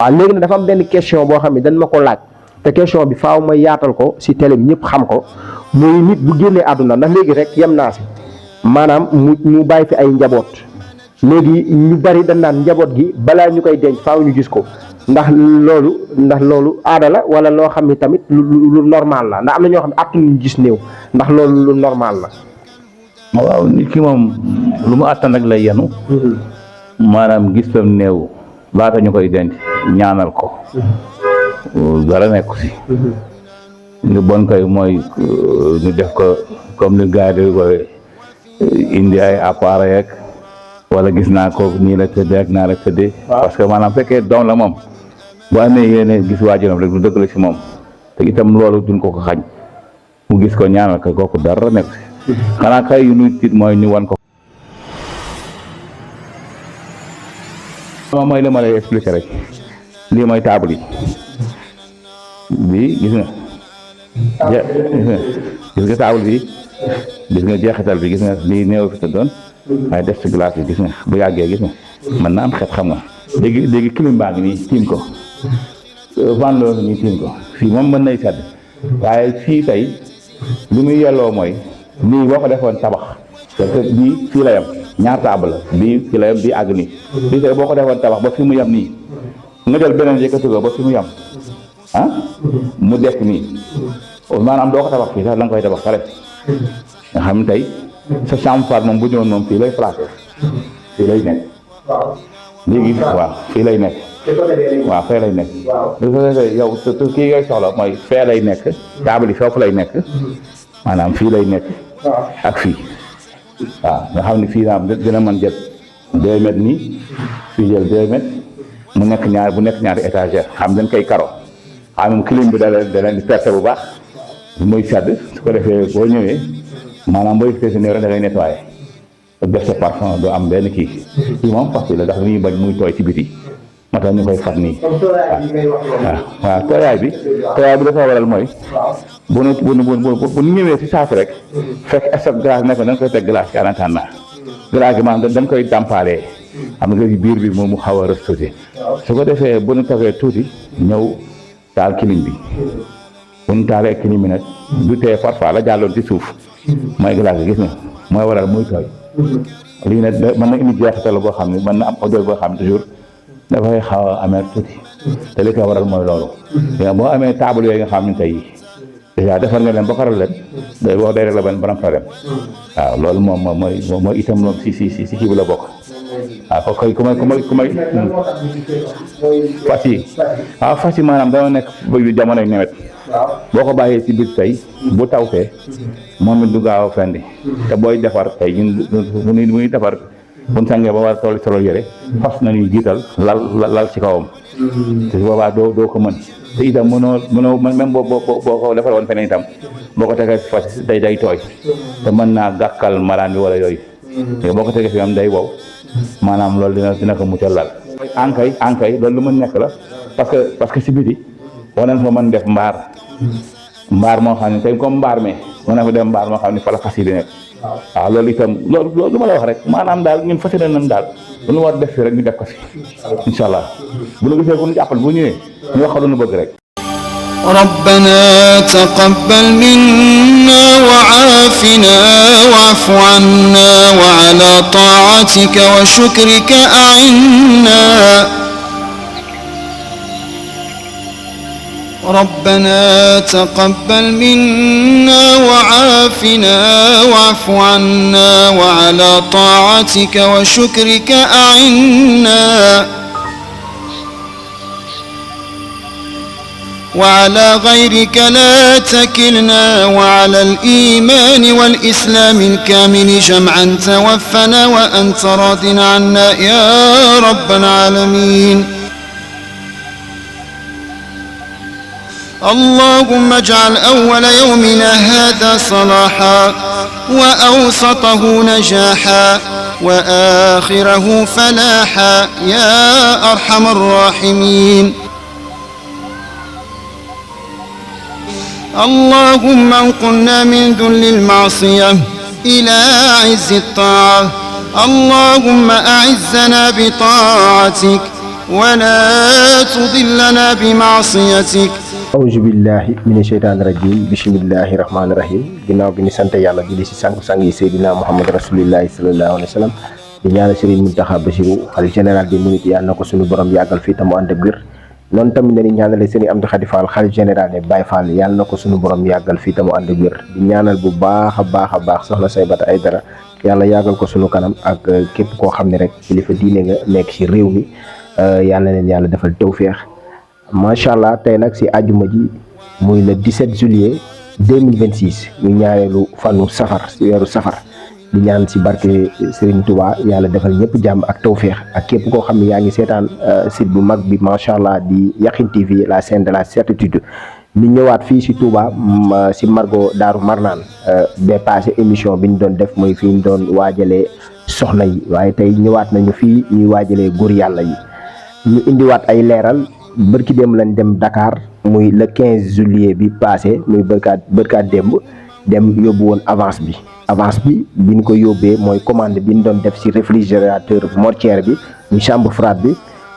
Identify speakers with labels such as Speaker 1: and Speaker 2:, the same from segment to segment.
Speaker 1: waaw léegi nag dafa am benn question boo xam ne dañ ma ko laaj te question bi faaw ma yaatal ko si télé bi ñëpp xam ko muy nit bu génnee àdduna ndax léegi rek yem naa si maanaam mu bàyyi fi ay njaboot léegi ñu bari dañ naan njaboot gi balaa ñu koy denc faaw ñu gis ko ndax loolu aada la wala loo xam ne tamit lu normal la ndax am na ñoo xam ne àttanuñu gis néew ndax loolu lu normal la.
Speaker 2: waaw nit ki moom lu mu àttan rek lay yenu maanaam gis tam néew laata ñu koy denc ñaanal ko dara nekku si lu bon koy mooy ñu def ko comme ni gars yi koy indi ay appareil ak wala gis naa ko nii la tëddee ak naa la tëddee parce que maanaam fekkee doom la moom bu amee yéene gis waajuram rek lu dëgg la si moom te itam loolu duñ ko xañ mu gis ko ñaanal ko kooku dara nekk si xanaa kay yu nuy tiit mooy ñu wan ko mooy li ma lay expliquer rek lii mooy table yi bii gis nga table bi gis nga jeexital bi gis nga lii néew fi te doon waaye def ci glace bi gis nga bu yàggee gis nga mën na am xet xam nga léegi clim baa ngi nii tiim ko van loo nii tiim ko fii moom mën nay sedd waaye fii tey li muy yelloo mooy nii boo ko defoon tabax parce que bii fii la yem ñaar table la bii fii la yem bii àgg nii fii tey boo ko defoon tabax ba fi mu yem nii nga jël beneen yëkkati ko ba fi mu yem mu dekk nii maanaam doo ko tabax fii sax la nga koy tabax pare nga xam tey sa chambre froide moom bu ñëwoon moom fii lay placé fii lay nekk léegi waaw fii lay nekk waaw fee lay nekk yow kii ngay soxla mooy fee lay nekk table yi foofu lay nekk maanaam fii lay nekk ak fii waaw nga xam ne fii naam dina mën jël 2 mètres nii fii jël 2 mètres mu nekk ñaari étagère xam dañ koy karo xam clim bi da leen di percé bu baax muy sedd su ko defee boo ñëwee maanaam booy fee si néew rek da ngay nettoyé def sa parfum doo am benn kii moom fas la ndax li ñuy bañ muy tooy ci biti moo tax ñu koy fat nii waaw tooyaay bi dafa waral mooy bu nu ñëwee si saasi rek fekk stock glace nekk dañ koy teg glace ci en attendant glace gi maanaam dañ koy dàmpaalee xam nga biir bi moom mu xaw a restauté su ko defee bu nu tafee tuuti ñëw taal clim bi bu nu taalee clim bi nag du tee parfois la jàlloon ci suuf mooy glace gi gis nga mooy waral muy tooy lii nag mën na indi jeexital boo xam ne mën na am odeur boo xam ne toujours dafay xaw a amee tuuti te li ko waral mooy loolu boo amee table yooyu nga xam ne tey dèjà defar nga leen ba xaral leen day boo day rek la benn problème waaw loolu moom mooy itam moom si kii bi la bokk waaw ko koy ku may fas yi maanaam dama nekk jamonoy nawet boo ko bàyyee ci biir tey bu taw fee moom it du gaaw a fendi te booy defar tey ñun bu ñuy defar bu ñu sàngee ba war a toll solo yëre fas nañuy jiital lal ci kawam te boobaa doo ko mën te itam mënoo même boo ko defar woon feneen itam boo ko tegee fas day tooy te mën naa gàkkal maraan bi wala yooyu te boo ko tegee fi am day wow maanaam loolu dina ko muccal lal ankay loolu lu mën nekk la parce que si biti wanen fa mën def mbaar moo xam ne tey comme mbaar mi mën na fa def mbaar moo xam ne fa la fas yi di nekk waaw loolu itam loolu lu ma la wax rek maanaam daal ñun fas yéene nañ daal lu ñu war def fi rek ñu def ko fi incha allah bu ñu gisee bu ñu jàppal bu ñëwee ñu wax lu ñu bëgg rek.
Speaker 3: ربنا تقبل منا وعافنا واعف عنا وعلى طاعتك وشكرك أعنا ربنا تقبل منا وعافنا واعف عنا وعلى طاعتك وشكرك أعنا وعلى غيرك لا تكلنا وعلى الإيمان والإسلام الكامل جمعا توفنا وأنت راض عنا يا رب العالمين اللهم اجعل أول يومنا هذا صلاحا وأوسطه نجاحا وآخره فلاحا يا أرحم الراحمين اللهم انقلنا من ذل المعصية إلى عز الطاعة اللهم أعزنا بطاعتك ولا تضلنا بمعصيتك.
Speaker 1: awuzu billahi mina sheytaani rajim bismillahi rahmaani rahim. ginnaaw bi ni sant yàlla julli si sang-sang yi Seydina Muhammad rasulillahi sallallahu alayhi wa sallam di ñaanal Serigne Mountakha Bassirou xalifa général des mourides yàlla na ko suñu borom yàggal fii te mu ànd ak wér. noonu tamit la ñuy ñaanale Serigne Amdou Khady Fall xalifa général ne Baye Fall yàlla na ko suñu borom yàggal fii te mu ànd ak wér. di ñaanal bu baax a baax soxna Saybata Aïdara yàlla yàggal ko suñu kanam ak képp koo xam ne rek kilifa diine nga nekk si réew mi yàlla leen yàlla defal tawféex. macha allah tey nag si àjjuma ji muy le 17 juillet 2026 ñu ñaareelu fanu safar si weeru safar di ñaan si barke Serigne Touba yàlla defal ñëpp jàmm ak tawféex ak képp koo xam ne yaa ngi seetaan site bu mag bi macha allah di Yakhine TV la chaîne de la certitude. ñu ñëwaat fii si Touba si Margo Daaru Marnaan bee passé émission bi ñu doon def mooy fi ñu doon waajalee soxna yi waaye tey ñëwaat nañu fii ñuy waajalee góor yàlla yi ñu indiwaat ay leeral. bërki démb lañ dem Dakar muy le 15 juillet bi passé muy bërkaat démb dem yóbbu woon avance bi biñ ko yóbbee mooy commande bi ñu doon def ci réfrigérateur mortière bi muy chambre froide bi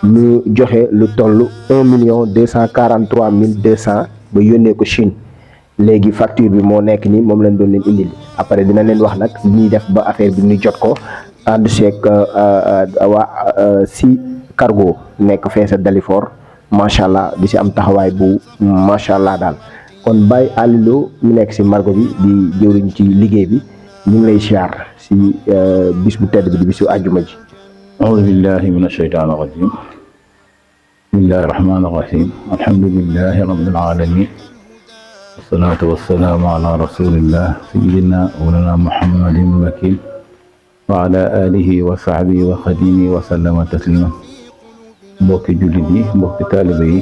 Speaker 1: ñu joxe lu toll 1 243 200 ba yónnee ko Chine léegi facture bi moo nekk ni moom lañ doon leen indil après dina leen wax nag ñuy def ba affaire bi ñu jot ko ànd seeg waa si cargo nekk feesa Dalifort macha allah di si am taxawaay bu macha allah daal kon Baye Alilo ñu nekk si Margo bi di jëwriñ ci liggéey bi ñu ngi lay siyaar si bis bu tedd bi di bisu àjjuma ji.
Speaker 2: auzu billahi min asheytaani rajim bismillahi rahmaani rahim alhamdulillahi rabbil alamin wasalaatu wasalaamu ala rasulillah sayidina walana muhammadin wakin wa ala alihi wa sahbihi wa xadimi wa sallama taslima. mbokki jullit yi mbokki taalibe yi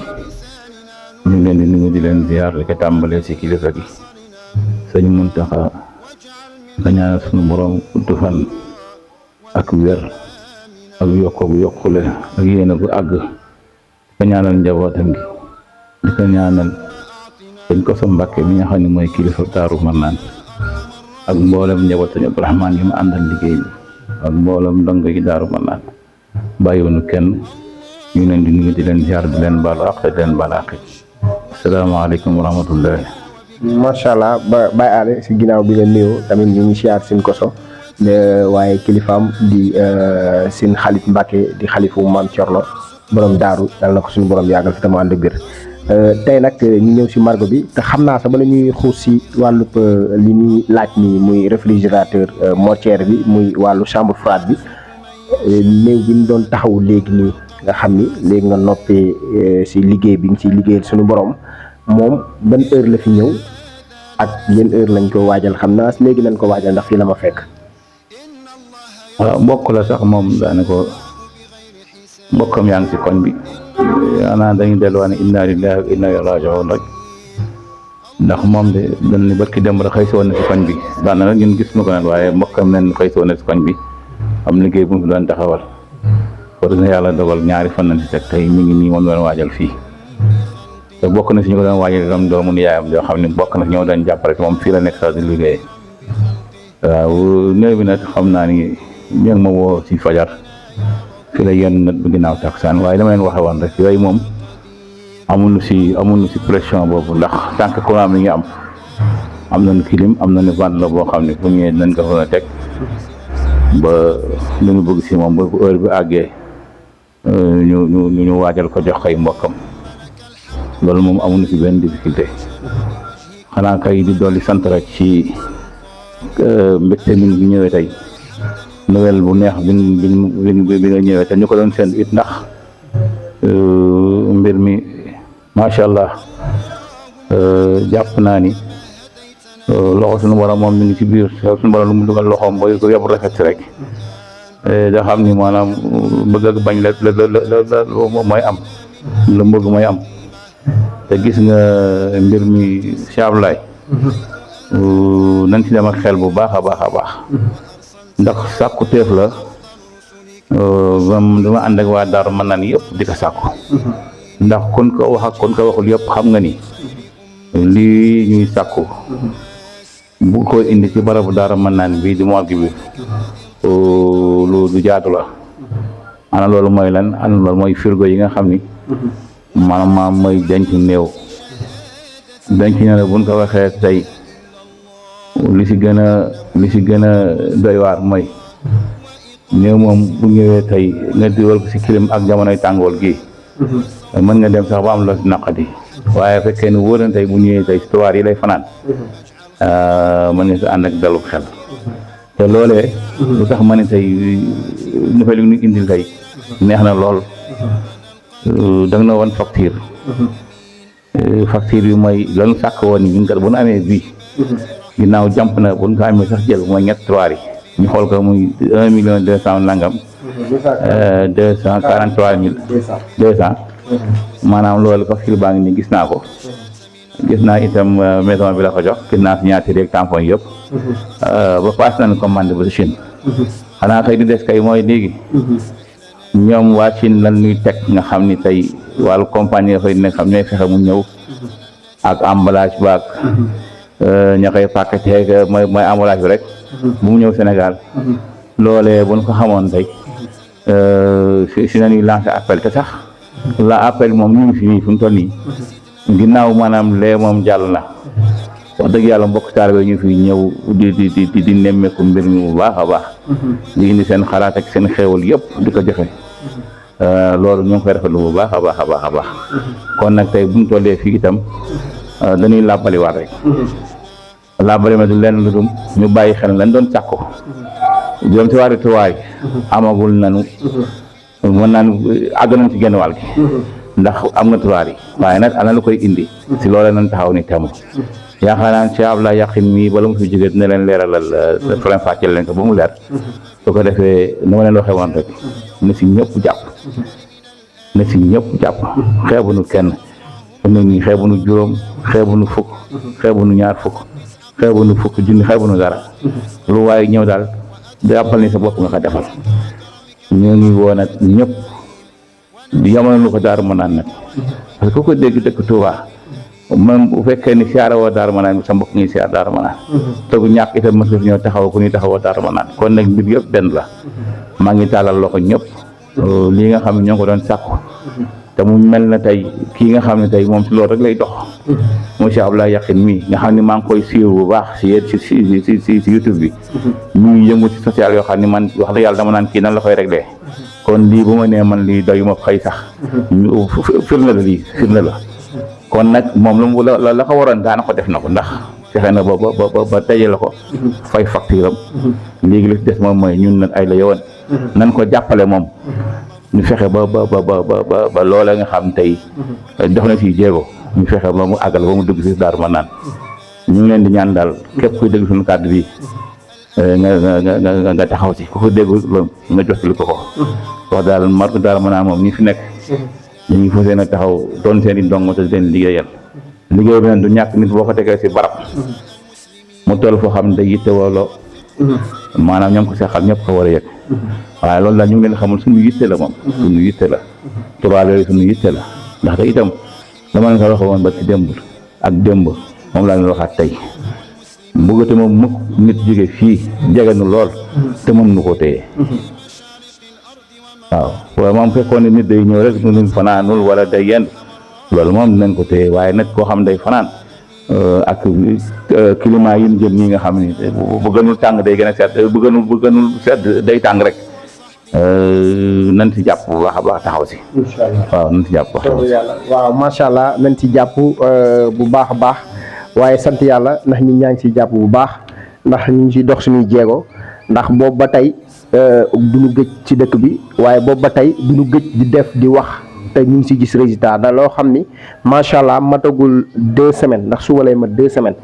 Speaker 2: ñu ngi leen di nuyu di leen ziar di ko tàmbalee si kilifa gi sëñ Muntaxa nga ñaanal suñu borom gudd fan ak wér ak yokkule ak yéene gu àgg di ko ñaanal njabootam gi di ko ñaanal dañ ko sa Mbàkke mi nga xam ne mooy kilifa Daaru Marnaan ak mboolem njaboot sëñ Abdourahmane yi ma àndal liggéey bi ak mboolem ndongo yi Daaru Marnaan bàyyiwuñu kenn. ñu leen di nuyu di leen ziar di leen baalu àq di leen baal àq asalaamaaleykum wa rahmatullahi.
Speaker 1: macha allah Baye Ale si ginnaaw bi nga nuyoo tamit ñu ngi siyaar sin koso waaye kilifaam di sin xalif Mbàkke di xalifu maam Thierno borom daaru yàlla na ko suñu borom yàggal fi tam ànd ak wér. tey nag ñu ñëw si Margo bi te xam naa sax bala ñuy xuus si wàllub li ñuy laaj nii muy réfrigérateur mortière bi muy wàllu chambre froide bi néew bi ñu doon taxawu léegi nii. nga xam ni léegi nga noppee si liggéey bi nga ciy liggéeyal suñu borom moom ban heure la fi ñëw ak yenn heure lañ ko waajal xam naa léegi nañ ko waajal ndax fii la ma fekk.
Speaker 2: waaw mbokk la sax moom daanaka mbokkam yaa ngi si koñ bi xanaa dañuy delluwaat ne inna lillahi wa inna ilayhi raaji'uun rek ndax moom de dañ ni barki dem rek xëy si woon na si koñ bi daanaka ñun gis na ko nag waaye mbokkam nen xëy si woon na si koñ bi am liggéey bu mu fi doon taxawal. war na yàlla dogal ñaari fan nañ si teg tey mi ngi nii moom doon waajal fii te bokk na si ñu ko doon waajal itam doomu yaayam yoo xam ne bokk na si ñoo doon jàppale moom fii la nekk sax di liggéey waaw néew bi nag xam naa ni ñu ngi ma woo si fajar fii la yenn nag bu ginnaaw taksaan waaye dama leen waxe woon rek yooyu moom amuñu si pression boobu ndax tant que courant mi ngi am nañu clim am nañu vente la boo xam ne fu ñëwee nañ ko fa a teg ba lu ñu bëgg si moom ba bu heure bi àggee ñu waajal ko jox kay mbokkam loolu moom amuñu si benn difficulté xanaa kay di dolli sant rek ci mbégte mi bi ñëwee tey nouvelle bu neex bi nga ñëwee te ñu ko doon seen it ndax mbir mi macha allah jàpp naa ni loxo suñu borom moom mi ngi ci biir suñu borom lu mu dugal loxoom ba ko yóbbu rafet si rek da xam ni maanaam bëgg ak bañ la mooy am la bëgg mooy am te gis nga mbir mi Cheikh Abdoulaye nañ ci dem ak xel bu baax a baax a baax ndax sàkku teef la dama ànd ak waa Daaru Marnaan yëpp di ko sàkku ndax kon ko wax ak kon ko waxul yëpp xam nga ni lii ñuy sàkku bu ko indi ci barabu Daaru Marnaan bii di morgue bi lu du jaatu la ana loolu mooy lan ana loolu mooy frigo yi nga xam ni maanaam mooy denc néew buñ ko waxee tey li si gën a doy waar mooy néew moom bu ñëwee tey nga diwal ko si clim ak jamonoy tàngoor gi mën nga dem sax ba am loo si naqadi waaye fekkee ne wóor na tey bu ñëwee tey si tuwaar yi lay fanaan mën nga si ànd ak dalu xel te loolee lu tax ma ne tey nouvelle yi ñu indil tey neex na lool da nga na woon facture bi mooy lanu sàkk woon ni ñun kat bu nu amee bii ginnaaw jàmp na bu ñu ko amee sax jël mooy ñett tuwaar yi ñu xool ko muy 1 million 200 nangam 243 000 maanaam loolu facture baa ngi nii gis naa ko gis naa itam maison bi la ko jox gis naa signature yeeg tampon yëpp ba paas nañ commande ba si Chine xanaa kay di des kay mooy léegi ñoom waa Chine lan ñuy teg nga xam ni tey wàllu compagnie dafay nekk xam ñooy fexe mu ñëw ak emballage baag ña koy paqueté mooy emballage bi rek bu mu ñëw Sénégal loolee bu ñu ko xamoon tey si nañuy lancé appel te sax la appel moom ñu ngi fi nii fu mu toll nii ginnaaw maanaam lee moom jàll na wax dëgg yàlla mbokk taalibe ñu fi ñëw di nemmeeku mbir mi bu baax a baax di indi seen xalaat ak seen xéewal yëpp di ko joxe loolu ñu ngi koy rafetlu bu baax a baax a baax a baax kon nag tey bu ñu tollee fii itam dañuy làbbaliwaat rek làbbali ma du lenn lu dum ñu bàyyi xel lañ doon sàkku jëm ci wàllu tuwaay amagul nanu mën naan àgg nañ ci genn wàll gi ndax am nga tuwaar yi waaye nag ana lu koy indi si loolee nañ taxaw ni temu yaakaar naa Cheikh Abdoulaye Yakhine mii bala mu fi jógee dina leen leeralal faram fàcceel leen ko ba mu leer su ko defee ni ma leen waxee woon rek na si ñëpp jàpp xeebuñu kenn nu ñi xeebuñu juróom xeebuñu fukk xeebuñu ñaar fukk xeebuñu fukk junni xeebuñu dara lu waaye ñëw daal jàppal ni sa bopp nga ko defal ñoo ngi woon ak ñëpp di yamal lu ko Daaru Manaan nag parce que ku ko dégg dëkk Touba même bu fekkee ni siyaara woo Daaru Manaan sa mbokk ngi siyaar Daaru Manaan te bu ñàkk itam mos nga fi ñëw taxaw ku ñuy taxawoo Daaru Manaan kon nag mbir yëpp benn la maa ngi tàllal loxo ñëpp lii nga xam ne ñoo ko doon sàkku te mu mel na tey kii nga xam ne tey moom si loolu rek lay dox mooy Cheikh Abdoulaye Yakhine mii nga xam ne maa ngi koy suivre bu baax si YouTube bi ñu ngi yëngu si social yoo xam ne man wax dëgg yàlla dama naan kii nan la koy réglé kon lii bu ma nee man lii doy ma xëy sax firnde la kon nag moom lu mu la ko waroon daana ko def na ko ndax fexe na ba dajale ko fay facture am léegi li des moom mooy ñun nag ay la yowoon nan ko jàppale moom ñu fexe ba loola nga xam tey dox na si jéego ñu fexe ba mu àggal ba mu dugg si Daaru Manaan ñu ngi leen di ñaan daal képp kuy dégg suñu kàddu bi nga taxaw ci ku ko déggul nga jottali ko wax daal marque Daaru Manaan moom ñi fi nekk ñu ngi fas yéene taxaw doon seen i ndongo te leen liggéey bi nag du ñàkk nit boo ko tegee si barab mu toll foo xam ne day yitte wooloo maanaam ñoom ko seqal ñëpp ko war a yëg waaye loolu daal ñu ngi leen xamul suñu yitte la moom suñu yitte la tubaab yooyu suñu yitte la ndaxte itam dama leen ko waxee woon ba ci démb moom laa leen waxaat tey bëggate moom mukk nit jóge fii jege nu lool te mën nu ko téye waaw waaye moom fekkoon ne nit day ñëw rek nu fanaanul wala day yenn loolu moom dinañ ko téye waaye nag koo xam day fanaan ak climat yi ñu jëm ñi nga xam ni bu gënul tàng day gën a sedd bu gënul sedd day tàng rek nañ si jàpp bu baax a baax taxaw si. incha allah waaw nañ si jàpp bu baax
Speaker 1: waaw macha allah nañ si jàpp bu baax a baax waaye sant yàlla ndax ñi ñaa ngi siy jàpp bu baax ndax ñu ngi siy dox suñuy jéego ndax boobu ba tey duñu gëj ci dëkk bi waaye boobu ba tey duñu gëj di def di wax. te ñu ngi si gis résultat da loo xam ni macha allah matagul 2 semaines ndax suba lay mat 2 semaines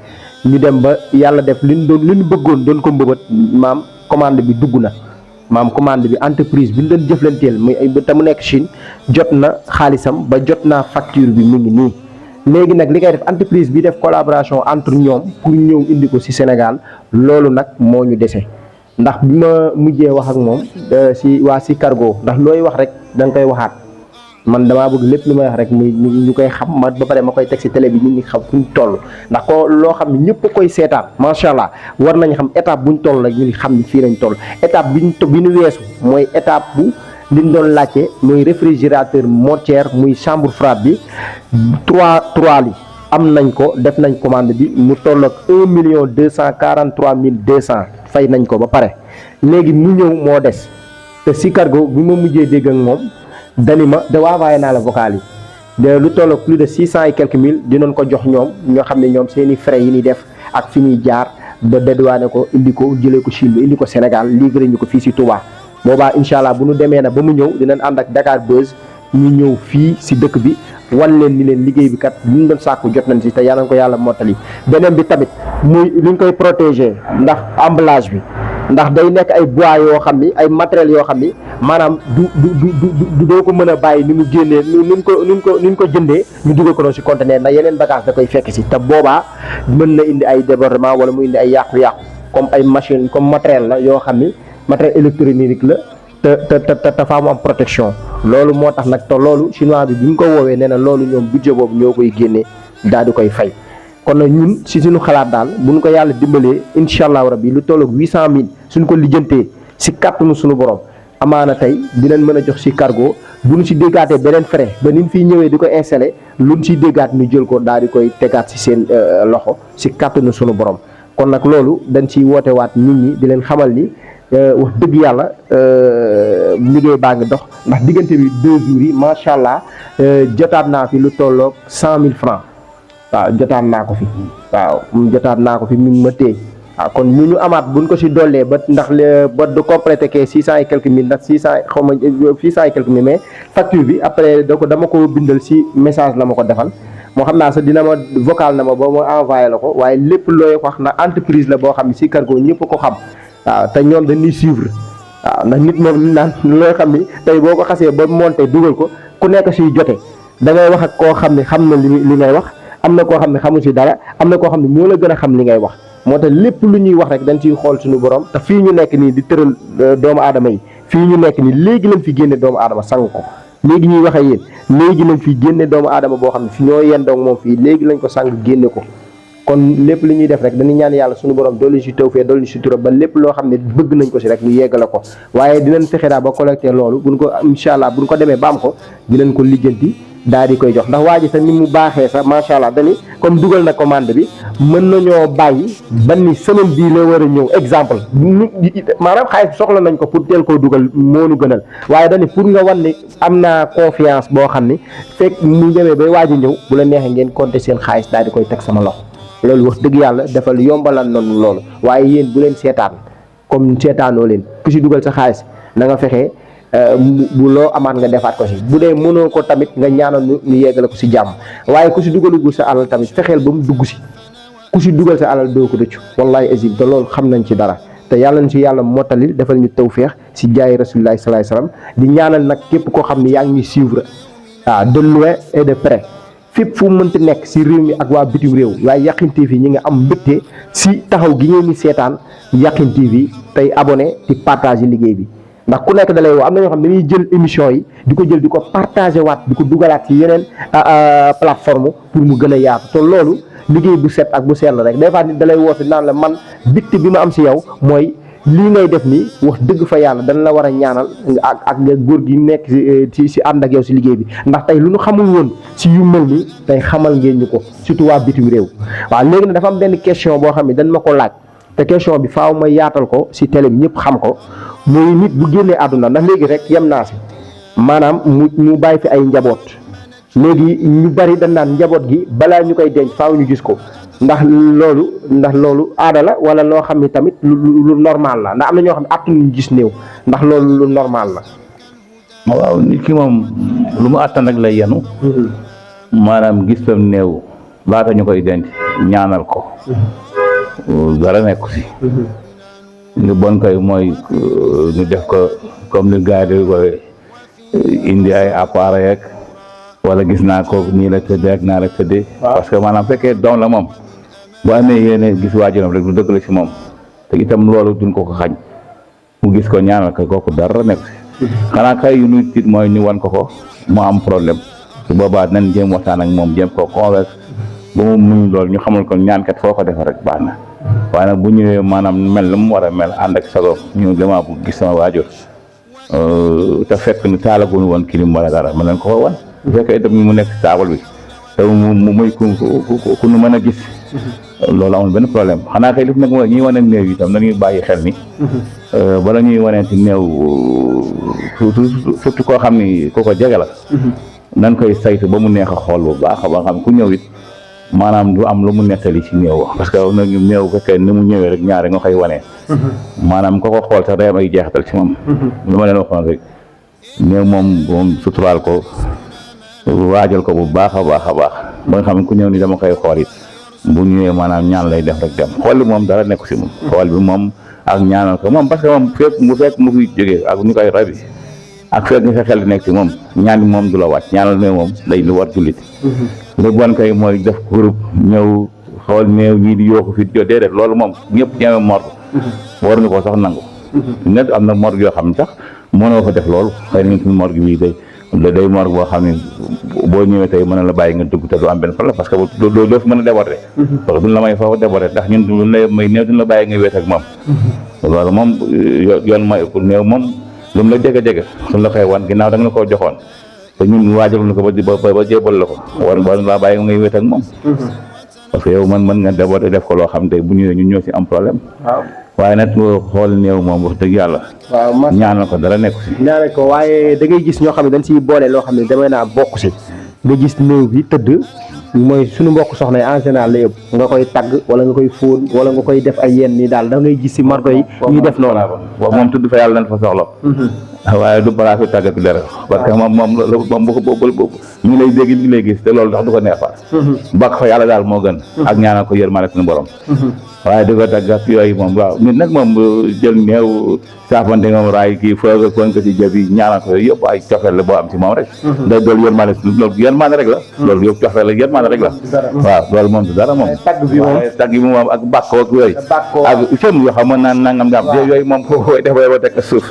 Speaker 1: ñu dem ba yàlla def li ñu bëggoon doon ko mbëbët maam commande bi dugg na maam commande bi entreprise bi ñu doon jëflanteel muy te mu nekk Chine jot na xaalisam ba jot naa facture bi mu ngi nii. léegi nag li koy def entreprise bi def collaboration entre ñoom pour ñëw indi ko si Sénégal loolu nag moo ñu dese ndax bi ma mujjee wax ak moom si cargo ndax looy wax rek da nga koy waxaat. man damaa bëgg lépp lu may wax rek muy ñu koy xam ba pare ma koy teg si télé bi nit ñi xam fu ñu toll ndax ko loo xam ne ñëpp a koy seetaan macha allah war nañ xam étape bu ñu toll rek ñu xam ni fii lañ toll étape bi ñu weesu mooy étape bu liñ doon laajte muy réfrigérateur mortière muy chambre froide bi 3 li am nañ ko def nañ commande bi mu toll ak 1 243 200 fay nañ ko ba pare léegi mu ñëw moo des te si cargo bi ma mujjee dégg ak moom dani ma da envoyé naa la vocal yi de lu toll ak plus de 600 et quelques mille dinañ ko jox ñoom ñoo xam ne ñoom seeni frais yi ñuy def ak fi ñuy jaar ba dédouané ko indi ko jëlee ko Chine ba indi ko Sénégal livré ñu ko fii si Touba boobaa incha allah bu ñu demee na ba mu ñëw dinañ ànd ak Dakar Buzz ñu ñëw fii si dëkk bi wan leen ni leen liggéey bi kat li ñu doon sàkku jot nañ si te yàlla na ko yàlla mottali beneen bi tamit muy li ñu koy protéger ndax emballage bi ndax day nekk ay bois yoo xam ni ay matériels yoo xam ni maanaam du doo ko mën a bàyyi ni mu génnee ni ñu ko jëndee ñu dugal ko noonu si conteneur ndax yeneen bagage da koy fekk si te boobaa mën na indi ay débordement wala mu indi ay yàqu-yàqu comme ay machine comme matériel la yoo xam ni matériel électronique la te faa mu am protection loolu moo tax nag te loolu chinois bi ñu ko woowee nee na loolu ñoom budget boobu ñoo koy génnee daal di koy fay kon nag ñun si suñu xalaat daal bu ñu ko yàlla dimbalee incha allahu rabbi lu toll ak 800000 suñ ko lijjantee si kàttanu suñu borom amaana tey dinañ mën a jox si cargo bu ñu si déggaatee beneen frais ba ni ñu fiy ñëwee di ko installé luñ si déggaat ñu jël ko daal di koy tegaat si seen loxo si kàttanu suñu borom kon nag loolu dañ ciy woote waat nit ñi di leen xamal ni wax dëgg yàlla liggéey baa ngi dox ndax diggante bi 2 jours yi macha allah jotaat naa fi lu tolloog 100000 francs waaw jotaat naa ko fi mi ngi ma téye waaw kon ñu amaat buñ ko si dollee ba ndax ba du complété que 600 et quelques mille ndax 600 xaw ma 600 et quelques mille mais facture bi après dama ko bindal si message la ma ko defal moo xam naa sax dina ma vocal na ma ba ma envoyé la ko waaye lépp looy wax na entreprise la boo xam ne si cargo ñëpp ko xam waaw te ñoom dañuy suivre waaw ndax nit moom naan looy xam ni tey boo ko xasee ba monté dugal ko ku nekk siy jote da ngay wax ak koo xam ne xam na li ngay wax am na koo xam ne xamu si dara am na koo xam ne moo la gën a xam li ngay wax moo tax lépp lu ñuy wax rek dañ ciy xool suñu borom te fii ñu nekk nii di tëral doomu aadama yi fii ñu nekk nii léegi lañ fi génne doomu aadama sang ko léegi ñuy wax ak yéen léegi lañ fi génne doomu aadama boo xam ne fi ñoo yendoog moom fii léegi lañ ko sang génne ko kon lépp li ñuy def rek dañuy ñaan yàlla suñu borom dolli si tawfeex dolli si tura ba lépp loo xam ne bëgg nañ ko si rek ñu yeggale ko waaye dinañ fexe daal ba collecté loolu buñ ko incha allah buñ ko demee ba am ko dinañ ko lijjanti daal di koy jox ndax waa ji sax ni mu baaxee sax macha allah dañi comme dugal na commande bi mën nañoo bàyyi ba ni semaine bii la war a ñëw exemple maanaam xaalis soxla nañ ko pour teel koo dugal moo nu gënal waaye dañi pour nga wan ni am naa confiance boo xam ni fekk mu demee bay waaj a ñëw bu la neexee ngeen compter seen xaalis daal di koy teg sama loxo loolu wax dëgg yàlla defal yombalal noonu loolu waaye yéen bu leen seetaan comme seetaanoo leen ku si dugal sa xaalis na nga fexe bu loo amaat nga defaat ko si bu dee mënoo ko tamit nga ñaanal ñu yeggale ko si jàmm waaye ku si dugalugul sa alal tamit fexeel ba mu dugg si ku si dugal sa alal doo ko rëccu wallahi azim te loolu xam nañ ci dara te yàlla na si yàlla mottalil defal ñu tawféex si jaay rasulillahi sallallahu alayhi wasallam di ñaanal nag képp koo xam ne yaa ngi ñuy suivre waaw de loin et de près fépp fu mënti nekk si réew mi ak waa bitim réew waaye Yakhine TV ñi nga am mbégte si taxaw gi ngeen di seetaan Yakhine TV tey abonné di partager liggéey bi ndax ku nekk da lay woo am na ñoo xam ne dañuy jël émission yi di ko jël di ko partager waat di ko dugalaat ci yeneen plateforme pour mu gën a yaatu te loolu liggéey bu set ak bu sell rek des fois nit da lay woote naan la man mbégte bi ma am si yow mooy lii ngay def nii wax dëgg fa yàlla dañ la war a ñaanal ak góor gi nekk si ànd ak yow si liggéey bi ndax tey lu ñu xamul woon si yu mel nii tey xamal ngeen ñu ko surtout waa bitim réew waaw léegi nag dafa am benn question boo xam ne dañ ma ko laaj te question bi faaw ma yaatal ko si télé bi ñëpp xam ko muy nit bu génnee àdduna ndax léegi rek yem naa si maanaam mu bàyyi fi ay njaboot léegi ñu bari dañ naan njaboot gi balaa ñu koy denc faaw ñu gis ko ndax loolu aada la wala loo xam ne tamit lu normal la ndax am na ñoo xam ne attanuñ gis néew ndax loolu lu normal la.
Speaker 2: waaw nit ki moom lu mu attan rek lay yenu maanaam gis tam néew laata ñu koy denc ñaanal ko dara nekku si li bon koy mooy ñu def ko comme ni gars yi di koy indi ay appareil rek wala gis naa ko nii la tëddee ak naa la tëddee parce que maanaam fekkee doom la moom boo amee yéene gis waajuram rek lu dëgg la si moom te itam loolu duñ ko xañ mu gis ko ñaanal ko kooku dara nekk si xanaa kay yu ñuy tiit mooy ñu wan ko mu am problème su boobaa nañ jéem waxtaan ak moom jéem koo convaincre ba mu muñ loolu ñu xamul ko ñaankat foo ko defee rek baax na waaye nag bu ñëwee maanaam mel lu mu war a mel ànd ak sago ñu dama bu gis sama waajur te fekk ni taalaguñu woon kilim wala dara mën nañ ko ko wan bu fekkee itam mu nekk si taabal bi te mu muy ku nu mën a gis loolu amul benn problème xanaa kay li fi nekk mooy ñuy wane néew yi itam nañuy bàyyi xel ni bala ñuy waneenti néew surtout koo xam ni ku ko jege la nan koy saytu ba mu neex a xool bu baax a baax xam ku ñëw it maanaam du am lu mu nettali ci néew parce que nag néew fekkee ni mu ñëwee rek ñaare nga koy wanee maanaam ko ko xool sax day am ay jeexital ci moom lu ma leen waxoon rek néew moom suturaal ko waajal ko bu baax a baax a baax ba nga xam ne ku ñëw ni dama koy xool it bu ñëwee maanaam ñaan lay def rek dem xool bi moom dara nekku si moom xool bi moom ak ñaanal ko moom parce que moom fekk mu fi jógee ak ñu koy rabi ak fekk nga sa xel di nekk si moom ñaan bi moom du la wàcc ñaanal ne moom day lu war jullit lu bon kay mooy def groupe ñëw xool néew ñii di yooku fi jo déedéet loolu moom ñëpp ñeeme morgue war nga ko sax nangu net am na morgue yoo xam ne sax mënoo fa def loolu xëy na suñu morgue bii day morgue boo xam ne boo ñëwee tey mën na la bàyyi nga dugg te du am benn problème parce que doo fi mën a déborder parce que duñ la may foofu déborder ndax ñun duñ la may néew duñ la bàyyi nga wéet ak moom loolu moom yoon may pour néew moom lu mu la jege suñ la koy wan ginnaaw da nga la koo joxoon te ñun waajal na ko ba jébal la ko war laa bàyyi ngay wéet ak moom parce que yow mën nga déborder def ko loo xam te bu ñëwee ñun ñoo si am problème waaye nag xool néew moom wax dëgg yàlla
Speaker 1: waaw
Speaker 2: ñaanal ko dara nekku si
Speaker 1: ñaanal ko waaye da ngay gis ñoo xam ne dañ siy boole loo xam ne damay naa bokk si nga gis néew bi tëdd mooy suñu mbokk soxna yi en général la yëpp nga koy tagg wala nga koy fóon wala nga koy def ay yenn ni daal da ngay gis si marto yi ñuy def noonu
Speaker 2: boobu moom tudd fa yàlla nañ fa soxla waaye du balaa fi tàggat dara parce que moom boobu ñu ngi lay dégg ñu ngi lay gis te loolu tax du ko neex fa bàkk fa yàlla daal moo gën ak ñaanal ko yërmande suñu borom waaye di ko tàggat yooyu moom waaw nit nag moom jël néew saafante moom raay kii fooga kon ko si jëbi ñaanal ko yooyu yëpp ay cofeel la boo am si moom rek day doolu yërmande loolu yërmande rek la loolu yëpp cofeel la yërmande rek la waaw loolu moom du dara moom waaye tagg bi moom ak bàkkoo ak yooyu ak sëm yoo xam mën naan nangam daam yooyu moom foofu def ba teg suuf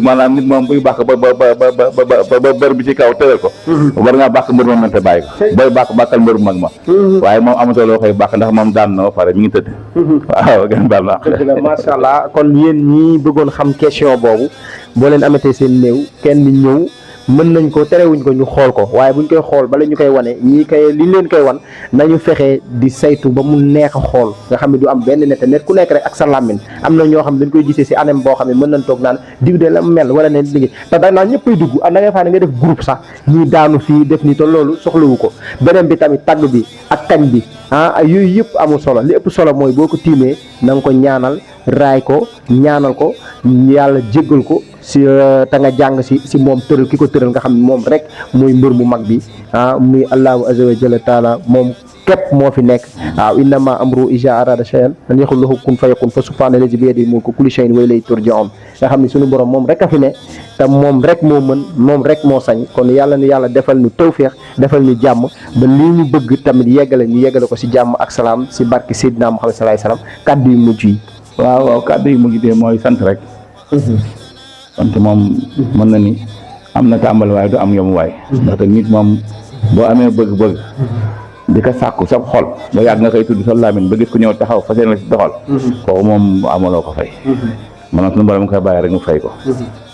Speaker 2: maanaam nit moom buy bàkk ba bër bi ci kaw tëral ko war ngaa bàkk mbër moom nante bàyyi ko booy bàkkal mbër bu mag ma waaye moom amatoo loo koy bàkk ndax moom daan na ba pare mi ngi tëdd waaw gën baal na
Speaker 1: dëgg la macha allah kon yéen ñi bëggoon xam question boobu boo leen amatee seen néew kenn ñëw mën nañ ko terewuñ ko ñu xool ko waaye buñ koy xool bala ñu koy wane ñii koy li leen koy wan nañu fexe di saytu ba mu neex a xool nga xam ne du am benn net ku nekk rek ak sa làmmiñ am na ñoo xam ne dañ koy gisee si anam boo xam ne mën nañ toog naan diw de la mel wala ne liggéey te da naan ñëppay dugg da ngay faa ne nga def groupe sax ñii daanu fii def nii te loolu soxlawu ko beneen bi tamit tagg bi ak kañ bi yooyu yëpp amul solo li ëpp solo mooy boo ko tiimee na nga ko ñaanal raay ko ñaanal ko yàlla jéggal ko si te nga jàng si moom tëral ki ko tëral nga xam ne moom rek mooy mbër mu mag bi muy allahu azza wa jalla taala moom képp moo fi nekk waaw innama amru iza arada shay'an an yaqula lahu kun fayakun fa subhana allazi bi yadihi mulku kulli shay'in wa ilayhi turja'un nga xam ne suñu borom moom rek a fi ne te moom rek moo mën moom rek moo sañ kon yàlla ni yàlla defal ñu tawféex defal ñu jàmm ba lii ñu bëgg tamit ñu yeggale ko si jàmm ak salaam si barki Seydina Muhammad sallallahu alayhi wasallam kaddu yu mujj yi
Speaker 2: waaw kaddu yu mujj de mooy sant rek sant moom mën na ni am na tàmbali waaye du am yom waay ndaxte nit moom boo amee bëgg-bëgg di ko sàkku sa xol ba yàgg nga koy tudd sa làmmiñ ba gis ko ñëw taxaw fas yéene la si doxal kooku moom amaloo ko fay maanaam suñu borom koy bàyyi rek mu fay ko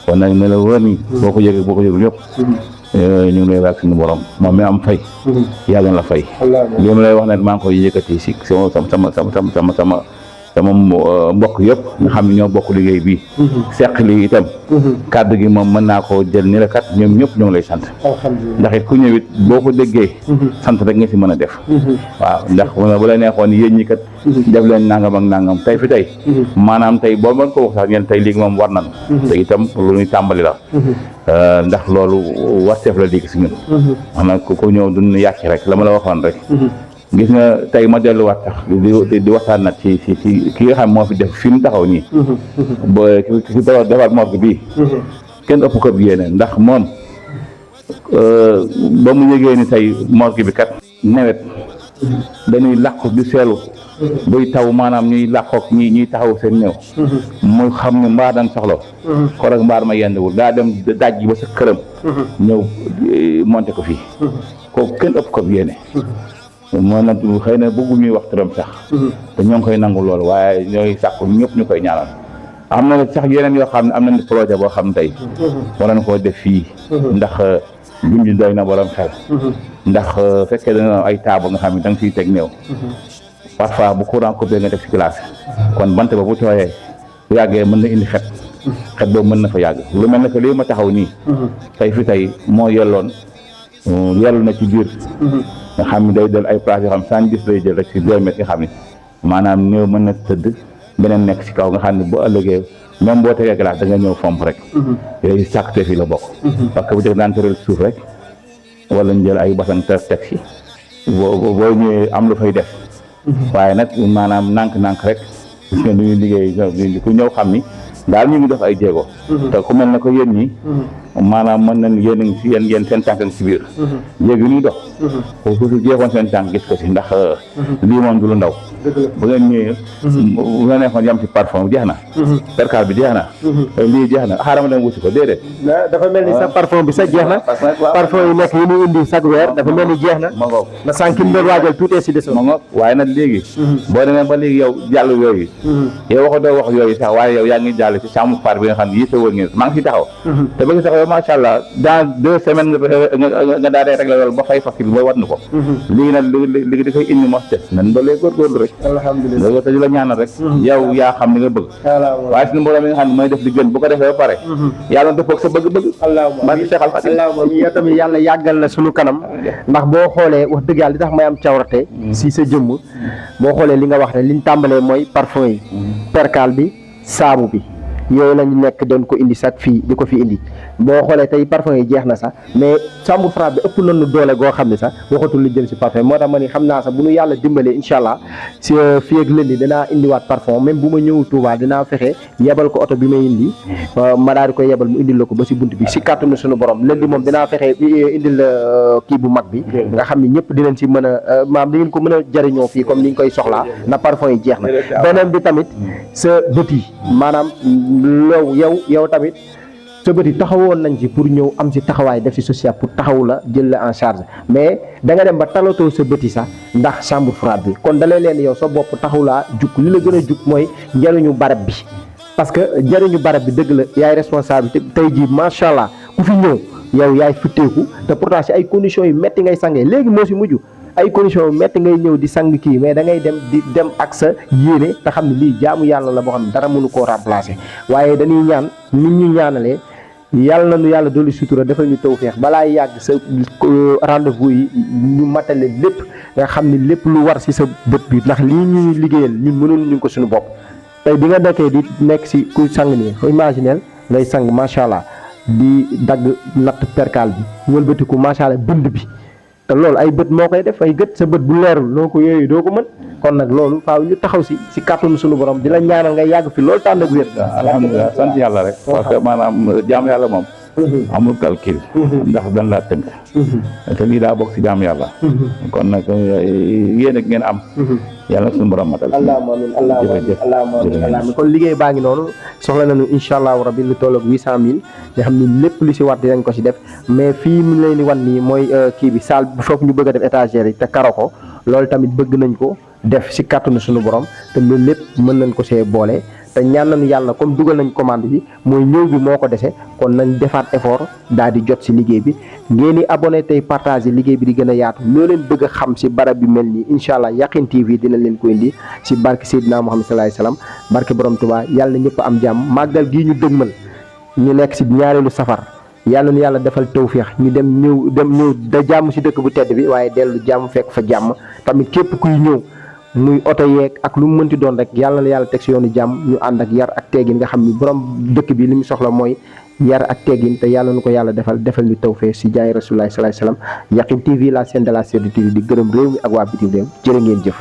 Speaker 2: kon nag ne la wër ni boo ko yëgee boo ko yëgul yëpp ñu ngi lay wax suñu borom moom mi am fay yàlla na la fay li ma lay wax ne maa ngi koy yëkkati si sama mbokk yëpp nga xam ne ñoo bokk liggéey bi seq lii itam kàddu gi moom mën naa koo jël ni la kat ñoom ñëpp ñoo ngi lay sant ndax it ku ñëwit boo ko déggee sant rek nga si mën a def waaw ndax bu la neexoon yéen ñi kat def leen nangam ak nangam tey fi tey maanaam tey boo mën ko wax sax ñeen tey léegi moom war nañu te itam lu ñuy tàmbali la ndax loolu warteef la léegi si ñun maanaam ku ñëw duñu yàcc rek la ma la waxoon rek gis nga tey ma delluwaat sax di waxtaan nag ci ki nga xam moo fi def fi mu taxaw nii ba ki defaat morgue bii kenn ëpp ko yéene ndax moom ba mu yëgee ni tey morgue bi kat nawet dañuy làqu di seelu buy taw maanaam ñuy làqook ñuy taxaw seen néew muy xam ne mbaar dañ soxla ko rek mbaar ma yendwul daa dem daj ba sa këram ñëw monté ko fii kooku kenn ëpp ko yéene moo nag xëy na bëggu ñuy wax turam sax te ñoo ngi koy nangu loolu waaye ñooy sàkku ñëpp ñu koy ñaanal am na sax yeneen yoo xam ne am nañu projet boo xam ne tey war nañ koo def fii ndax junj doy na borom xel ndax fekkee dana ay taaba nga xam ne da nga fiy teg néew parfois bu courant coupé nga teg si classe kon bant ba bu tooyee bu yàggee mën na indi xet boobu mën na fa yàgg lu mel ne que lii ma taxaw nii tey fi tey moo yelloon yellu na ci biir nga xam ne day jël ay place yoo xam 110 lay jël rek si 2 mètres nga xam ne maanaam néew mën na tëdd beneen nekk si kaw nga xam ne boo ëllëgee même boo tegee glace da nga ñëw fomp rek yooyu sàkkte fi la bokk parce que bu jëkk daan tëral suuf rek wala ñu jël ay basan teg si boo ñëwee am lu fay def waaye nag maanaam nànk-nànk rek gis nga ñuy liggéey ku ñëw xam ni daal ñu ngi def ay jéego te ku mel na ko yéen ñi maanaam mën nañ yéen a ngi si yéen seen tànk ngi si biir jéegi ñuy dox su jeexoon seen tànk gis ko si ndax lii moom du lu ndaw bu ngeen ñëwee bu nga neexoon yam si parfum jeex na percal bi jeex na lii jeex na xaaral ma dem wuti ko déedéet
Speaker 1: dafa mel ni sa parfum bi sax jeex na parfum yi nekk yi ñu indi chaque weer dafa mel ni jeex na
Speaker 2: ma ngoog
Speaker 1: na sànq ñu doon waajal tuuti si desoon
Speaker 2: ma ngoog waaye nag léegi boo demee ba léegi yow jàll yooyu yow waxo doo wax yooyu sax waaye yow yaa ngi jàll si chambre froide bi nga xam ne yii sa wër ngeen maa ngi si taxaw te bëgg sax yow macha allah dans 2 semaines nga daal di réglé loolu ba fay facture booy wat na ko léegi nag léegi da koy indi mos te nan doolee góorgóorlu rek
Speaker 1: alhamdulilah
Speaker 2: loolu te di la ñaanal rek yow yaa xam li nga bëgg waaye suñu mbooloo mi nga xam ne mooy def li gën bu ko defee ba pare yàlla dëppoog sa bëgg-bëgg
Speaker 1: allahumma yow tamit yàlla yàggal la suñu kanam ndax boo xoolee wax dëgg yàlla li tax may am cawrate si sa jëmm boo xoolee li nga wax ne liñ tàmbalee mooy parfum yi percal bi saabu bi yooyu lañu nekk doon ko indi sax fii di ko fi indi boo xoolee tey parfum yi jeex na sax mais chambre froide bi ëpp nañu doole goo xam ne sax waxatul lu jëm si parfum moo tax ma ni xam naa sax bu nu yàlla dimbalee incha allah si fii ak lëndi dinaa indiwaat parfum même bu ma ñëwul Touba dinaa fexe yebal ko oto bi may indi ma daal di koy yebal mu indil la ko ba si bunt bi si kàttanu suñu borom lëndi moom dinaa fexe indil la kii bu mag bi nga xam ne ñëpp dinañ si mën a maam di ngeen ko mën a jëriñoo fii comme ni ñu koy soxlaa na parfum yi jeex na beneen bi tamit sa bët yi maanaam loolu yow tamit sa bët yi taxawoon nañ ci pour ñëw am si taxawaay def si social pour taxaw la jël la en charge mais da nga dem ba talatoo sa bët yi sax ndax chambre froide bi kon dalee leen yow sa bopp taxaw laa jug li la gën a jug mooy njëriñu barab bi parce que njëriñu barab bi dëgg la yaay responsabilité tey jii macha allah ku fi ñëw yow yaay futteeku te pourtant si ay conditions yu metti ngay sangee léegi moo si mujj ay conditions yu metti ngay ñëw di sang kii mais da ngay dem ak sa yéene te xam ne lii jaamu yàlla la boo xam ne dara mënu koo remplacer waaye dañuy ñaan nit ñu ñaanalee yàlla na nu yàlla dolli sutura defal ñu tawfeex balaa yàgg sa rendez-vous yi ñu matale lépp nga xam ni lépp lu war si sa bët bi ndax lii ñuy liggéeyal ñun mënul ñu ko suñu bopp tey bi nga nekkee di nekk si kuy sang nii fa imaginel ngay sang macha allah di dagg natt percal bi wëlbatiku macha allah bënd bi te loolu ay bët moo koy def ay gët sa bët bu leerul noo ko yooyu doo ko mën kon nag loolu faaw ñu taxaw si kàttanu suñu borom di la ñaanal nga yàgg fi loolu tànn ak wér.
Speaker 2: alhamdulilah sant yàlla rek. parce que maanaam jaam yàlla moom. amul calcul. ndax dañ laa tënk. te lii daa bokk si jaam yàlla. kon nag yéen ak ngeen am. yàlla suñu borom matal.
Speaker 1: allahumma amiin kon liggéey baa ngi noonu soxla nañu incha allahu rabi lu toll ak 800000 nga xam ni lépp lu si war dinañ ko si def mais fii mu leen di wan nii mooy kii bi salle bi foofu ñu bëgg a def étagère yi te karo ko loolu tamit bëgg nañ ko def si kàttanu suñu borom te loolu lépp mën nañ ko see boole te ñaan nañu yàlla comme dugal nañ commande bi mooy ñëw bi moo ko dese kon nañ defaat effort daal di jot si liggéey bi ngeen di abonné tey partagé liggéey bi di gën a yaatu loo leen bëgg a xam si barab bi mel nii incha allah Yakhine TV dina leen ko indi si barke Seydina Muhammad sallallahu alayhi wasallam barke borom Tuubaa yàlla na ñëpp am jàmm màggal gii ñu dëgmal ñu nekk si ñaareelu safar yàlla na yàlla defal tawféex ñu dem ñëw da jàmm si dëkk bu tedd bi waaye dellu jàmm fekk fa jàmm tamit képp kuy ñëw muy oto yeeg ak lu mu mënti doon rek yàlla na yàlla teg si yoonu jàmm ñu ànd ak yar ak teggin nga xam ni borom dëkk bi li mu soxla mooy yar ak teggin te yàlla nu ko yàlla defal ñu tawféex si jaay Rasulullah sallallahu alayhi wasallam Yakhine TV la chaîne de la CDTV di gërëm réew mi ak waa bitim réew jërë ngeen jëf.